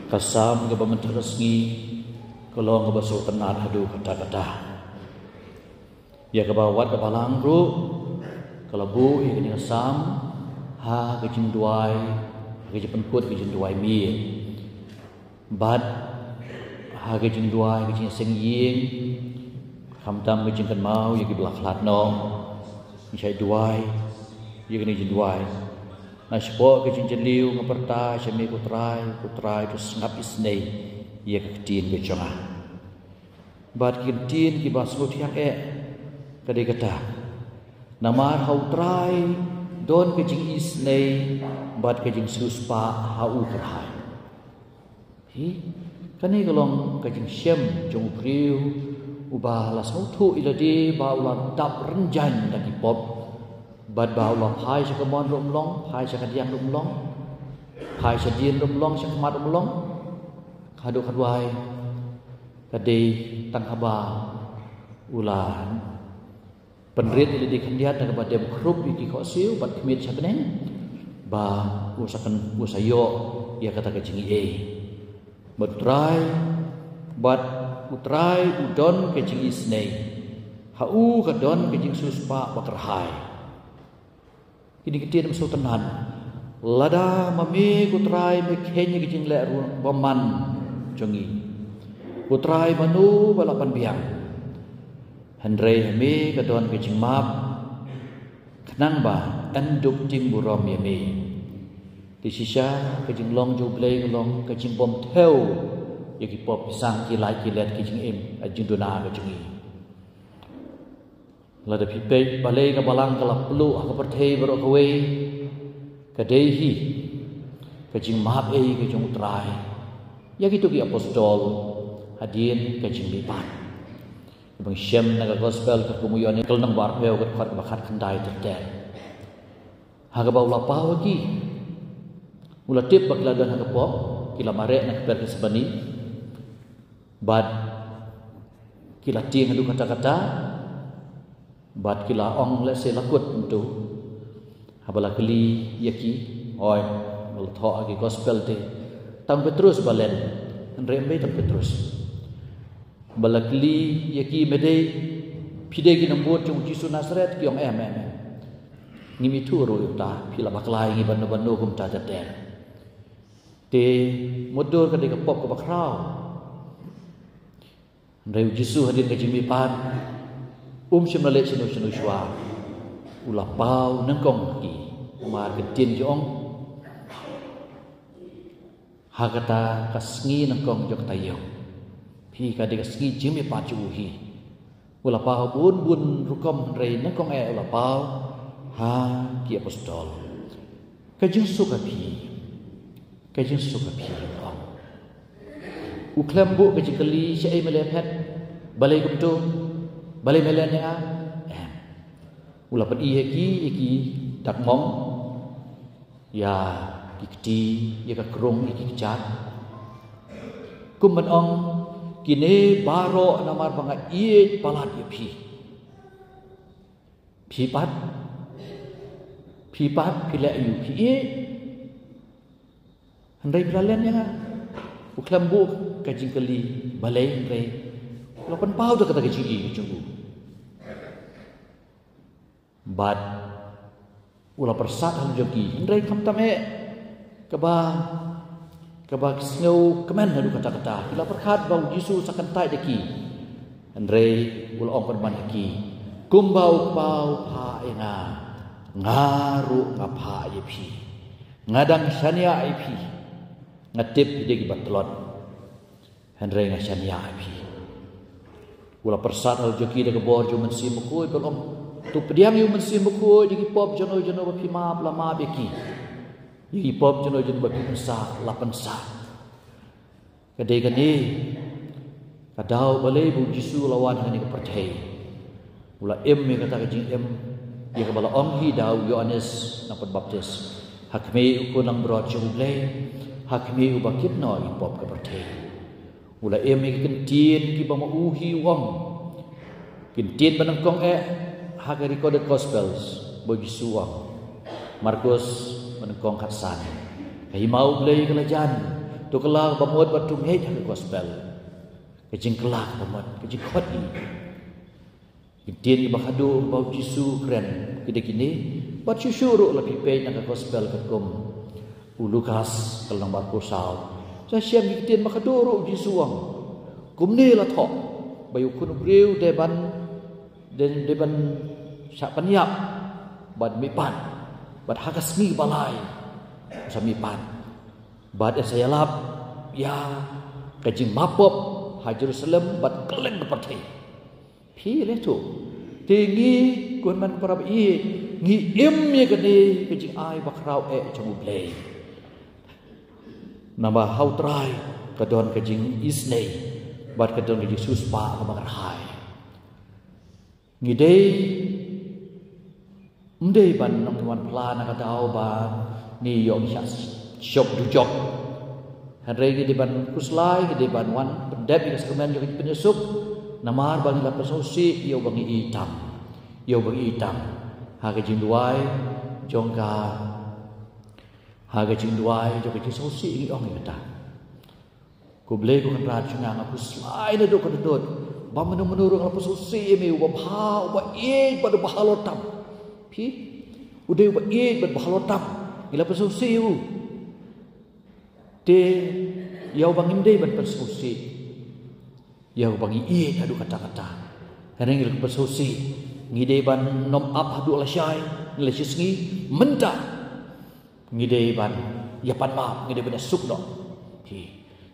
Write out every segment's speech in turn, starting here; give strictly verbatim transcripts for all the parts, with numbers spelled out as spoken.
Ka Salm kaba mynta ka sngi ka long kaba sngewtynnad haduh katta katta. Ïa kaba wat ka Balang ruh ka la buh ïa kane ka Salm ha ka jingduwai, ha ka jingpynkut ka jingduwai miet. Bad ha ka jingduwai ka jingseng ïing, khamtam ka jingkynmaw ïa kiba la khlad noh, ngi shait duwai ïa kane ka jingduwai. Na shapoh ka jingjylliew nga pyrta sha me ko Trai, ko Trai to sngap isynei ïa ka ktien ka jong nga. Bad ki ktien kiba sngewthiang eh ka dei kata: Namar ha u Trai don ka jingisynei, bad ka jingsiewspah ha u kyrhai. Hi, kane ka long ka jingshem jong u briew uba la sngewthuh ïa lade ba u la dap rynjang da ki pop. Bad ba u la phai sha kamon ruh um long, phai sha kadiang ruh um long, phai shadien ruh um long, sha khmat ruh um long. Haduh kaduwai ka dei tang haba u la pynrit ïa lade khyndiat na kaba dem khrup ïa ki khohsiew bad khmied sha bneng, ba u sa kyn, u sa ïoh ïa kata ka jingaiei. Bad u Trai, bad u Trai u don ka jingisynei, ha u ka don ka jingsiewspah ba kyrhai. Kine ki ktien ba sngewtynnad. Lada ma me ko Trai me kheiñ ïa ka jingleh ruh bymman jong ngi, ko Trai mano ba lah ban biang? Hynrei ha me ka don ka jingmap, khnang ba yn dup tieng burom ïa me. Te shisha ka jinglong jong U Blei ka long ka jingbym thew ïa ki pop ki sang, ki lait ki let, ki jingim, ka jingduna ka jong ngi. Lada phi peit balei ka Balang ka la pynlut ha ka pyrthei baroh kawei, ka dei hi ka jingmap ei ka jong U Trai ïa kito ki apostol hadien ka jingmihpat. Ba ngi shem na ka gospel katkum u Ïoannis, ka lynnong ba arphew, ka dkhot kaba khatkhyndai ter ter. Ha kaba u la paw ïa ki, u la tip ba ki la don ha ka pop, ki la mareh na ka kper Gethsemane. Bad ki la tieng haduh katta katta. Bad ki la ong lehse la kut kumto. Haba la kylli ïa ki, oi, ba la thoh ha ki gospel te, tang Petrus ba len. Hynrei ym dei tang Petrus. Ba la kylli ïa ki, me dei, phi dei ki nongbud jong u Jisu Nasaret? Ki ong em, em, em. Ngim ithuh ruh ïa uta, phi la bakla ïa ngi ban, ban, kumta ter ter. Te mutdur ka dei ka pop kaba khraw. Hynrei u Jisu hadien ka jingmihpat um shym la leit shano shano shuwa. U la paw nyngkong ha ki. Namar ka ktien ki ong, ha kata ka sngi nyngkong jong ka taïew. Hi ka dei ka sngi jingmihpat jong u hi. U la paw bun bun rukom, hynrei nyngkong eh u la paw ha ki apostol. Ka jingsuk ha phi, ka jingsuk ha phi, u ong. U khlem buh ka jingkylli, shaei me la phet, balei kumto, balei me len ïa nga? Em. U la pyni ha ki ïa ki dakmong, ïa ki kti, ïa ka krung, ïa ki kjat. Kum ban ong, kine baroh namar ba nga ïeit palat ïa phi. Phi pat, phi pat, phi leh aïu, phi ïeit? Hynrei phi la len ïa nga. U khlem buh ka jingkylli balei, hynrei u la pynpaw da kata ka jingïeit jong u. Bad u la pyrsad halor jong ki, hynrei khamtam eh kaba, kaba sngewkmen haduh katta katta. Ki la pyrkhat ba u Jisu sa kyntait ïa ki. Hynrei u la ong kyrpad ïa ki, kumba u Kpa u phah ïa nga, nga ruh nga phah ïa phi. Nga dang shaniah ïa phi. Nga tip phi dei kiba tlot, hynrei nga shaniah ïa phi. U la pyrsad halor jong ki da ka bor jong u Mynsiem Bakhuid, u la ong, to pdiang ïa u Mynsiem Bakhuid, ïa ki pop jong no jong no ba phi map, la map ïa ki. Ïa ki pop jong no jong no ba phi pynsah, la pynsah. Ka dei kane ka daw balei ba u Jisu u la wan ha kane ka pyrthei. U la im ïa kata ka jingim, ïa kaba la ong hi da u Ïoannis Nongpynbaptis. Ha khmih, u Khun langbrot jong U Blei, ha khmih uba kit noh ïa ki pop ka pyrthei. U la im ïa ki ktien kiba ma u hi u ong. Ki ktien ba nyngkong eh ha ka recorded Gospels, ba u Jisu u ong. Markos ba nyngkong khatsan. Ka hima U Blei ka la jan, To kylla kaba mut bad to ngeit ha ka gospel. Ka jingkylla kaba mut, ka jingkhot i. Ki ktien kiba khadduh ba u Jisu u kren ki dei kine. Bad shuh shuh ruh lada phi peit na ka gospel katkum u Lukas ka lynnong ba arphew saw, sa shem ki ktien ba khadduh ruh u Jisu u ong, kumne la thoh ba ïa u Khun u briew dei ban, dei, dei ban shah pynïap bad mihpat, bad ha ka sngi ba lai sa mihpat. Bad yn sa ïalap ïa ka jingmap pop ha Jerusalem bad kylleng ka pyrthei. Phi leh to. Te ngi, ko hynmen ko para baieit, ngi im ïa kane ka jingai bakhraw eh jong U Blei. Namar ha U Trai ka don ka jingisynei bad ka don ka jingsiewspah kaba kyrhai. Ngi dei, ym dei ban ong ngi wan phla na ka daw ba ngi ïoh ngi shah shop dujok. Hynrei ngi dei ban khuslai, ngi dei ban wan pyndep ïa ka sakramen jong ka jingpynïasuk. Namar ba ngi la pynsngewsih ïa uba ngi ïeit tam, ïa uba ngi ïeit tam ha ka jingduwai jong ka, ha ka jingduwai jong ka jingsngewsih ngi ong ïa kata. Ko Blei ko Kynrad jong nga, nga khuslai naduh ka dohnud ba mano mano ruh nga la pynsngewsih ïa me, uba bha, uba ïeit bad uba halor tam. Phi, u dei uba ïeit bad uba halor tam. Ngi la pynsngewsih ïa u. Te ïa uba ngim dei ban pynsngewsih, ïa uba ngi ïeit haduh katta katta, hynrei ngi la pynsngewsih. Ngi dei ban nym ap haduh lashai, lashisngi, mynta ngi dei ban ïa pan map, ngi dei ban ïa suk noh.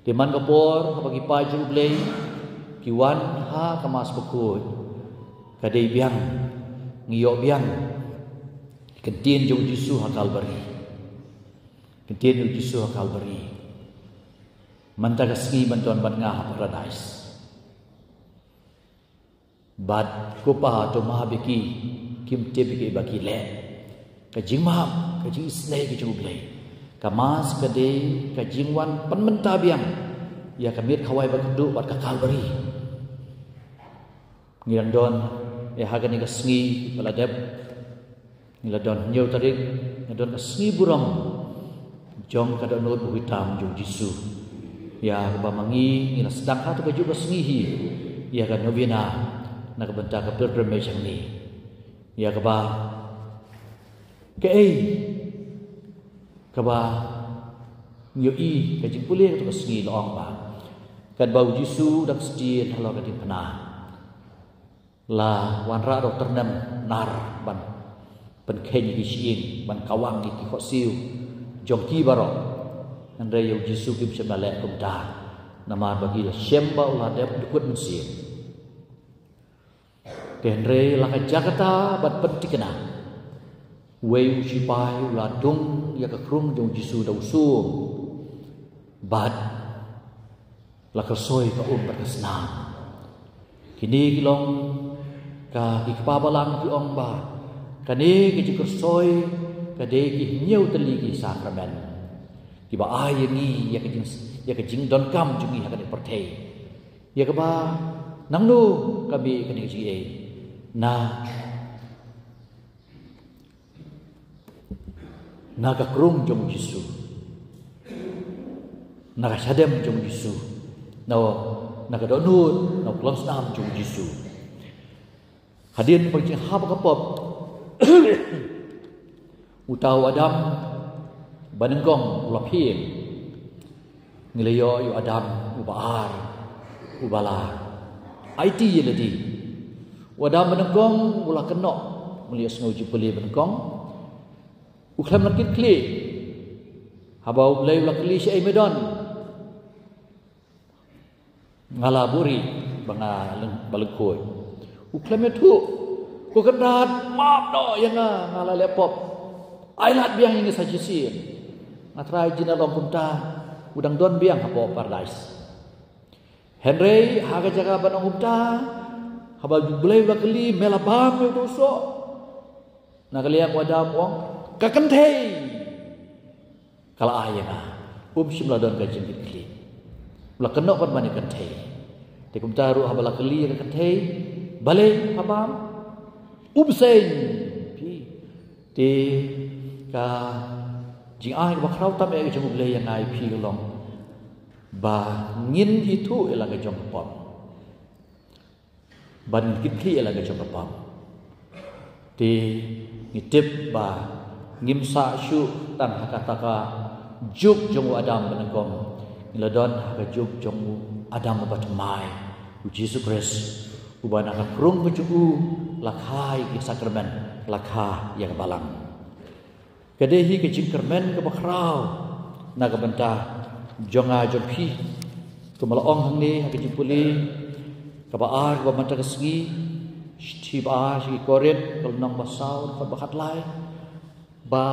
Te man ka por haba ki paid jong U Blei ki wan ha ka Mass Bakhuid, ka dei biang, ngi ïoh biang ki kyntien jong U Jisu ha Kalbari. Kyntien jong U Jisu ha Kalbari: Mynta ka sngi men don bad nga ha Paradais. Bad ko Pa, to map ïa ki, kim tip ïa kiei ba ki leh. Ka jingmap, ka jingisynei ka jong U Blei. Ka Mass ka dei ka jingwan pynmynta biang ïa ka miet khawai bakhatduh bad ka Kalbari. Ngi dang don, eh, ha kane ka sngi ba la dep, ngi la don hynñiew tarik, ngi don ka sngi burom jong ka dohnud ba hoi tam jong U Jisu. Ïa kaba ma ngi ngi la sdang ha kato kajuh ka sngi hi ïa ka novena na ka bynta ka pilgrimage hangne. Ïa kaba, kaei kaba ngi ïohi, ka jingpule kato ka sngi la ong ba katba U Jisu u dang kstie halor ka diengphna, la wanrah da u tyrnem nar ban pynkheiñ ïa ki shyieng, ban kawang ïa ki khohsiew jong ki baroh. Hynrei ïa U Jisu kim shym la leh kumta, namar ba ki la shem ba u la dep dkut mynsiem. Te hynrei la ka jaka kata ban pynthikna, uwei u shipai u la dung ïa ka krung jong U Jisu da u sum bad la kyrsoi ka um bad ka snam. Kine ki long ka, ki kpa balang ki ong ba kane ka jingkyrsoi ka dei ki hynñiew tylli ki sakramen kiba ai ïa ngi ïa ka jing, ïa ka jingdonkam jong ngi ha kane ka pyrthei. Ïa kaba nangno ka mih kane ka jingaiei? Na na ka krung jong U Jisu, na ka shadem jong U Jisu, na, na ka dohnud, na u klong snam jong U Jisu. Hadien ba ka jinghap ka pop, uta u Adam banyngkong u la phim. Ngi la ïoh ïa u Adam uba ar, uba la aiti ïa lade. U Adam banyngkong u la kynnoh, ngi la ïohsngew jingpule banyngkong. U khlem la kit khlieh. Haba U Blei u la kylli, shaei me don? Nga la buhrieh ba nga lyng-, ba lyngkhuid. U khlem ïathuh. Ko Kynrad, map noh ïa nga, nga la leh pop. Ai lad biang ïa ngi sa shisien. Nga trai, jin la long kumta, u dang don biang hapoh Paradais. Hynrei ha ka jaka ban ong kumta, haba U Blei u la kylli, me la bam ïa uto u soh? Na ka liang u Adam u ong, ka kynthei ka la ai ïa nga. Um shym la don ka jingkitkhlieh. U la kynnoh pat ban ïa ka kynthei. Te kumta ruh haba la kylli ïa ka kynthei, balei pha bam? Um seiñ. Phi, te ka jingai kaba khraw tam eh ka jong U Blei ïa nga ïa phi ka long, ba ngin ithuh ïa la ka jong ka pop, ba ngin kit khlieh ïa la ka jong ka pop. Te ngi tip ba ngim sah shuh tang ha kata ka juk jong u Adam ba nyngkong, ngi la don ha ka juk jong u Adam uba thymmai, u Jisu Khrist, uba na ka krung ka jong u la kha ïa ki sakramen, la kha ïa ka balang. Ka dei hi ka jingkyrmen kaba khraw na ka bynta jong nga jong phi. Kumba la ong hangne ha ka jingpule kaba ar kaba mynta ka sngi, shithi ba ar sha ki Korinth, ka lynnong ba saw, dkhot ba khatlai, ba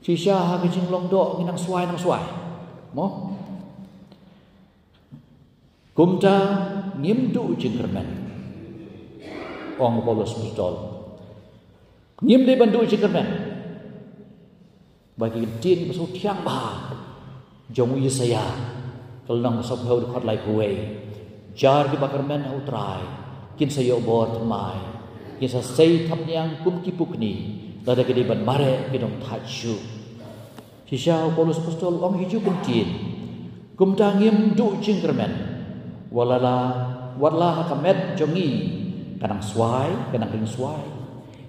shisha ha ka jinglong doh ngi nang swai, nang swai, mo? Kumta ngim duh jingkyrmen, ong u Paulus apostol. Ngim dei ban duh jingkyrmen. Ba ki ktien ba sngewthiang bha jong u Isaïah, ka lynnong ba sawphew, dkhot laiphew wei: Jar kiba kyrmen ha U Trai kin sa ïoh bor thymmai, kin sa sei thapniang kum ki pukni, lada ki dei ban mareh kin ym thait shuh. Shisha u Paulus apostol u ong hi ju kyntien. Kumta ngim duh jingkyrmen. Wat la, wat la ha ka met jong ngi ka nang swai, ka nang ring swai.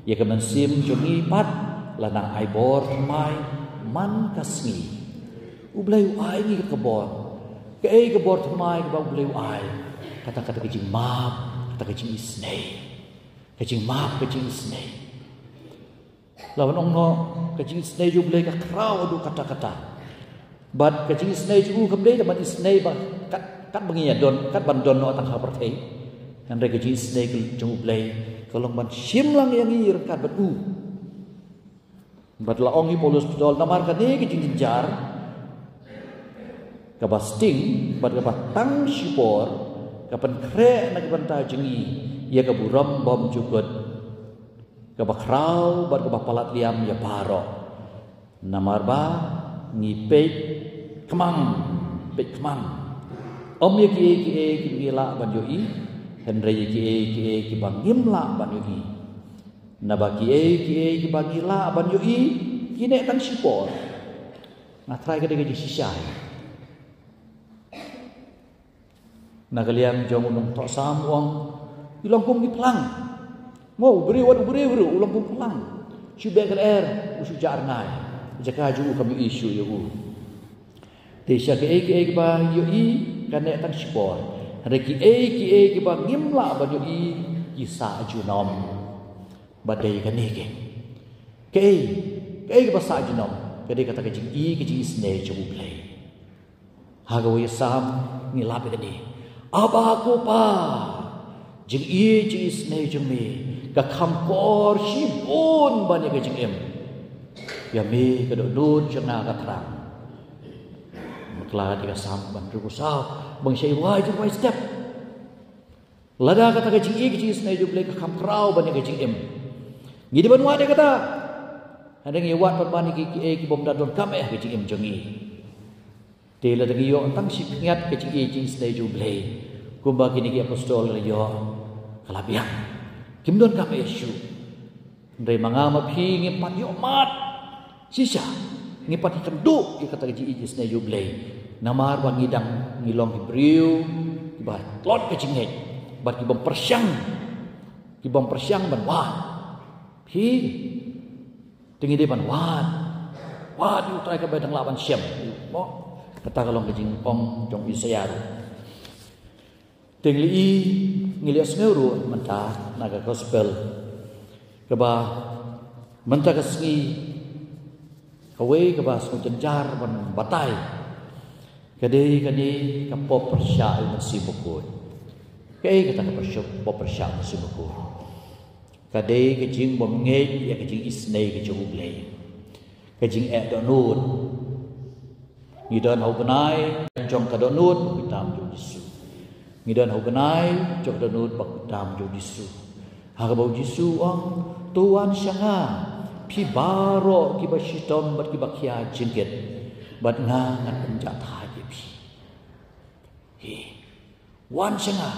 Ïa ka mynsiem jong ngi pat la nang ai bor thymmai man ka sngi. U Blei u ai ngi ka bor. Kaei ka bor thymmai kaba U Blei u ai? Kata, kata ka jingmap, kata ka jingisynei. Ka jingmap, ka jingisynei. La ban ong noh, ka jingisynei jong U Blei ka khraw haduh katta katta. Bad ka jingisynei jong u kam dei ban isynei ba kat, kat ba ngi ïa don, kat ban don noh tang ha pyrthei. Hynrei ka jingisynei jong U Blei ka long ban shim lang ïa ngi ryngkat bad u. Bad la ong hi u Paulus apostol, namar kane ka jingjynjar kaba sting bad kaba tang shipor ka pynkhreh na ka bynta jong ngi ïa ka burom bymjukut, kaba khraw bad kaba palat liam ïa baroh. Namar ba ngi peit khmang, peit khmang, ym ïa kiei kiei kiba ngi lah ban ïohi, hynrei ïa kiei kiei kiba ngim lah ban ïohi. Naba kiei kiei kiba ngi lah ban ïohi ki neh tang shipor. Nga tharai ka dei ka jingshisha. Na ka liang jong u nongthoh Salm u ong, u long kum ki phlang. Mo, u briew, wat u briew ruh u long kum phlang. Shu beh ka lyer, u shu jah rngai. Jaka jong u kam ïohi shuh ïa u. Te sha kiei kiei kiba ïohi ka neh tang shipor. Hynrei kiei kiei kiba ngim lah ban ïohi ki sah junom. Ba dei kane ki, kiei, kiei kiba sah junom? Ka dei kata ka jingi, ka jingisynei jong U Blei. Ha kawei ka Salm ngi lap ïa kane: Abba ko Pa, jingi jingisynei jong me ka kham kor shibun ban ïa ka jingim. Ïa me ka dohnud jong nga ka thrang. Bakla dei ka Salm ba hynriewphew saw, ba ngi shait wai jingwai step. Lada kata ka jingi, ka jingisynei jong U Blei ka kham khraw ban ïa ka jingim, ngi dei ban wad ïa kata. Hynrei ngi wad ban ban ïa ki, kiei ki bym da donkam eh ha ka jingim jong ngi. Te lada ngi ïoh tang shi pyrngiat ka jingi, jingisynei jong U Blei, kumba kine ki apostol la ïoh, ka la biang. Kim donkam eh shuh. Hynrei ma nga ma phi ngim pat ïoh mad. Shisha, ngim pat ïakynduh ïa kata ka jingi, jingisynei jong U Blei. Namar ba ngi dang, ngi long ki briew kiba tlot ka jingngeit bad ki bym pyrshang, ki bym pyrshang ban wad. Phi, te ngi dei ban wad. Wad ïa U Trai kaba dang lah ban shem. Mo, kata ka long ka jingong jong u Isaïah ruh. Te ngi la i, ngi la ïohsngew ruh mynta na ka gospel kaba mynta ka sngi, kawei kaba sngewjynjar ban batai ka dei kane ka pop pyrshah ïa u Mynsiem Bakhuid. Kaei kata ka pyrshah, pop pyrshah ïa u Mynsiem Bakhuid? Ka dei ka jingbymngeit ïa ka jingisynei ka jong U Blei. Ka jingeh dohnud. Ngi don ha u bnai jong ka dohnud bakhuid tam jong U Jisu. Ngi don ha u bnai jong ka dohnud bakhuid tam jong U Jisu. Ha kaba U Jisu u ong, to wan sha nga, phi baroh kiba shitom bad kiba khia jingkit, bad nga ngan pynjah thait ïa phi. Hi. Wan sha nga.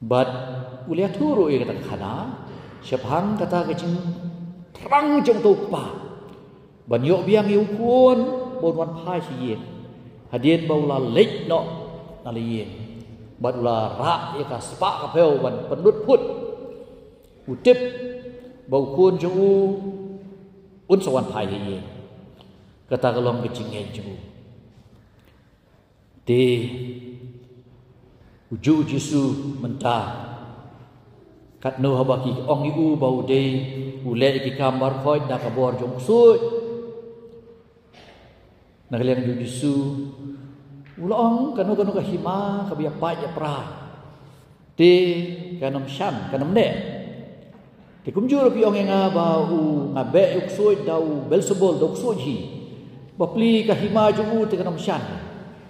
Bad u la ïathuh ruh ïa kata ka khana shaphang kata ka jingthrang jong uta u kpa ban ïoh biang ïa u khun ba un wan phai sha ïing. Hadien ba u la leit noh na la ïing bad u la rah ïa ka spah ka phew ban pynlut phut, u tip ba u khun jong u un sa wan phai ha ïing. Kata ka long ka jingngeit jong u. Te u ju u Jisu mynta, katno haba ki ong ïa u ba u dei u leh ïa ki kam markhot na ka bor jong u ksuid. Na ka liang jong u Jisu u la ong, kano kano ka hima kaba ïa pait ïa pra, te kan ym shan, kan ym neh. Te kumjuh ruh phi ong ïa nga ba u, nga beh ïa u ksuid da u Belsebul, da u ksuid hi. Bapli ka hima jong u te kan ym shan.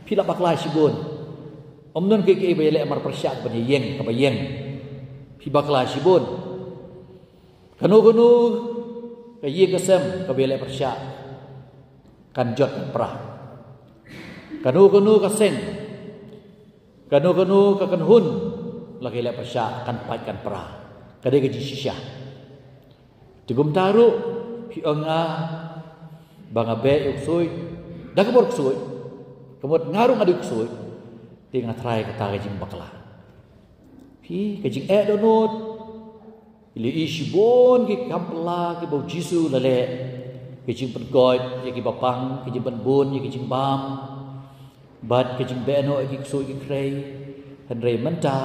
Phi lah bakla shibun. Ym don kaei kaei ba ïaleh marpyrshah ban ïeng, kaba ïeng. Phi bakla shibun. Kano kano ka ïing ka sem kaba ïaleh pyrshah kan jot kan pra. Kano kano ka seng, kano kano ka kynhun, la ka ïaleh pyrshah kan pait kan pra. Ka dei ka jingshisha. Te kumta ruh phi ong ïa nga ba nga beh ïa u ksuid da ka bor ksuid. Ka mut nga ruh nga dei u ksuid. Te nga trai kata ka jingbakla. Phi, ka jingeh dohnud. Ïa lei shibun ki kam pla kiba u Jisu u la leh. Ka jingpynkoit ïa kiba pang, ka jingpynbun ïa ka jingbam, bad ka jingbeh noh ïa ki ksuid ki khrei. Hynrei mynta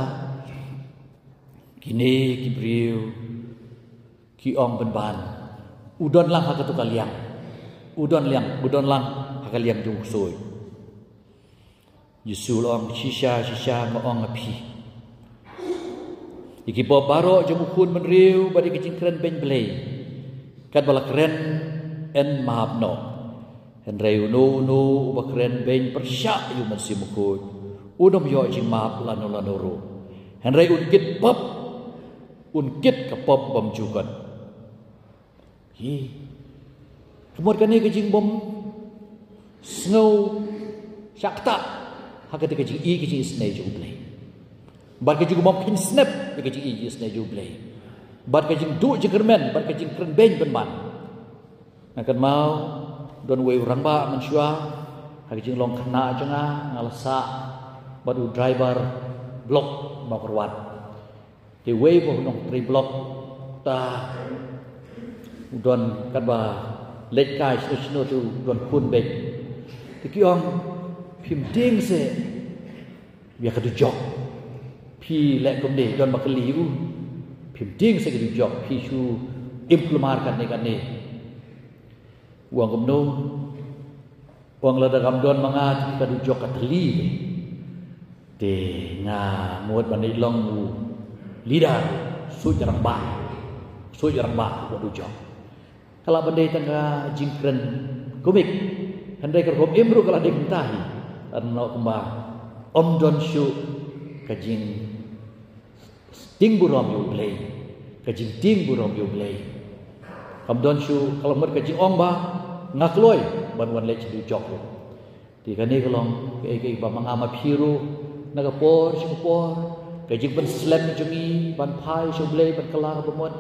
kine ki briew ki ong pynban, u don lang ha kato ka liang. U don lang, u don lang ha ka liang jong u ksuid. Jisu u la ong, shisha shisha nga ong ïa phi, ïa ki pop baroh jong u khun bynriew bad ïa ki jingkren beiñ Blei, katba la kren, yn map noh. Hynrei uno uno uba kren beiñ pyrshah ïa u Mynsiem Bakhuid, un ym ïoh jingmap lano lano ruh. Hynrei un kit pop, un kit ka pop bymjukut. Hi. Ka mut kane ka jingbym sngew shah ktah ha kata ka jing-i, ka jingisynei jong U Blei. Bad ka jingbym kheiñ snep ïa ka jing-i, jingisynei jong U Blei. Bad ka jingduh jingkyrmen bad ka jingkren beiñ pynban. Nga kynmaw don uwei u rangbah mynshuwa ha ka jinglong khynnah jong nga, nga la sah bad u driver block Mawkyrwat. Te uwei ba u nongtrei block, ta u don katba leit kai shano shano te u don khun beiñ. Te ki ong, phim tieng seh ïa ka dujok. Phi leh kumne, don ba kylli u, phim tieng seh ka dujok, phi shu im kulmar katne katne. U ong kumno? U ong lada kam don ma nga te ka dujok ka tylli. Te nga mut ban ïalong u leader, suit rangbah, suit rangbah ka dujok. Ka lah ban dei tang ka jingkren kumne, hynrei ka rukom im ruh ka lah dei kumta hi. Lada noh kumba ym don shuh ka jing tieng burom ïa U Blei, ka jingtieng burom ïa U Blei. Kam don shuh, ka long mut ka jingong ba nga kloi ban wan leit sha dujok ruh. Te kane ka long kaei kaei ba ma nga ma phi ruh, na ka por sha ka por, ka jingpynslem jong ngi ban phai sha U Blei ban kylla ka bamut.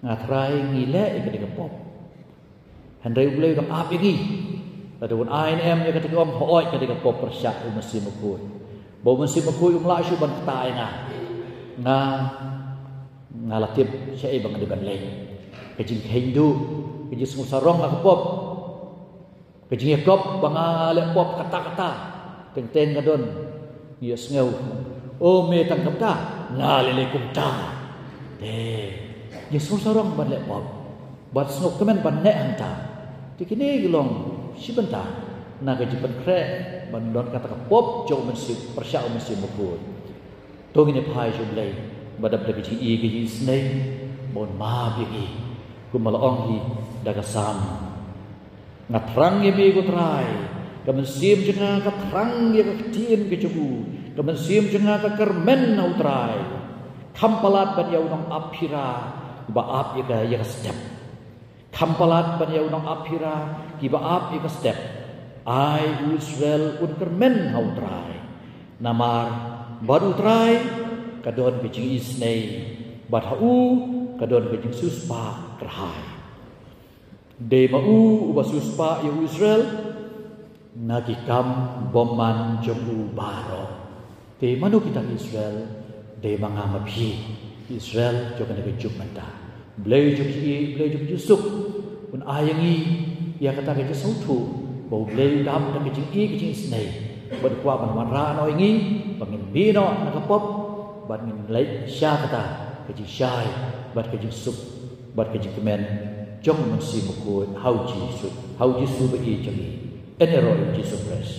Nga trai ngi leh ïa kane ka pop. Hynrei U Blei u dang ap ïa ngi. Lada un ai ne em ïa kata ka ong, hooid, ka dei ka pop pyrshah U Mynsiem Bakhuid. Ba U Mynsiem Bakhuid um lah shuh ban ktah ïa nga. Nga, nga la tip shaei ba nga dei ban leit. Ka jingkheiñ duh, ka jingsngewsarong ha ka pop, ka jingïakop ba nga leh pop katta katta. Teng teng ka don ngi ïohsngew, o, me tang kumta, nga leh leh kumta. Te jingsngewsarong ban leh pop, ban sngewkmen ban neh hangta. Te kine ki long shi bynta na ka jingpynkhreh ban don kata ka pop jong U Mynsiem, pyrshah U Mynsiem Bakhuid. To ngin ïa phai sha U Blei ba dap da ka jing-i, ka jingisynei, ba un map ïa ngi, kumba la ong hi da ka Salm. Nga thrang ïa me, ko Trai, ka mynsiem jong nga ka thrang ïa ka ktien ka jong u, ka mynsiem jong nga ka kyrmen ha U Trai. Kham palat ban ïa u nongap phira uba ap ïa ka, ïa ka step. Kham palat ban ïa u nongap phira kiba ap ïa ka step. Ai u Israel un kyrmen ha U Trai. Namar bad U Trai ka don ka jingisynei, bad ha u ka don ka jingsiewspah kyrhai. Dei ma u uba siewspah ïa u Israel, Na ki kam bymman jong u baroh. Te mano kita ki Israel, dei ma nga ma phi, ki Israel jong kane ka juk mynta. Blei jong ki, Blei jong ki suk, un ai ïa ngi ïa kata ka jingsngewthuh ba U Blei u dap da ka jingïeit ka jingisynei, bad u kwah ban wanrah noh ïa ngi ba ngin mih noh na ka pop, bad ngin leit sha kata ka jingshai bad ka jingsuk bad ka jingkmen jong U Mynsiem Bakhuid ha U Jisu, ha U Jisu ba ïeit jong ngi. Yn ïaroh ïa U Jisu Khrist.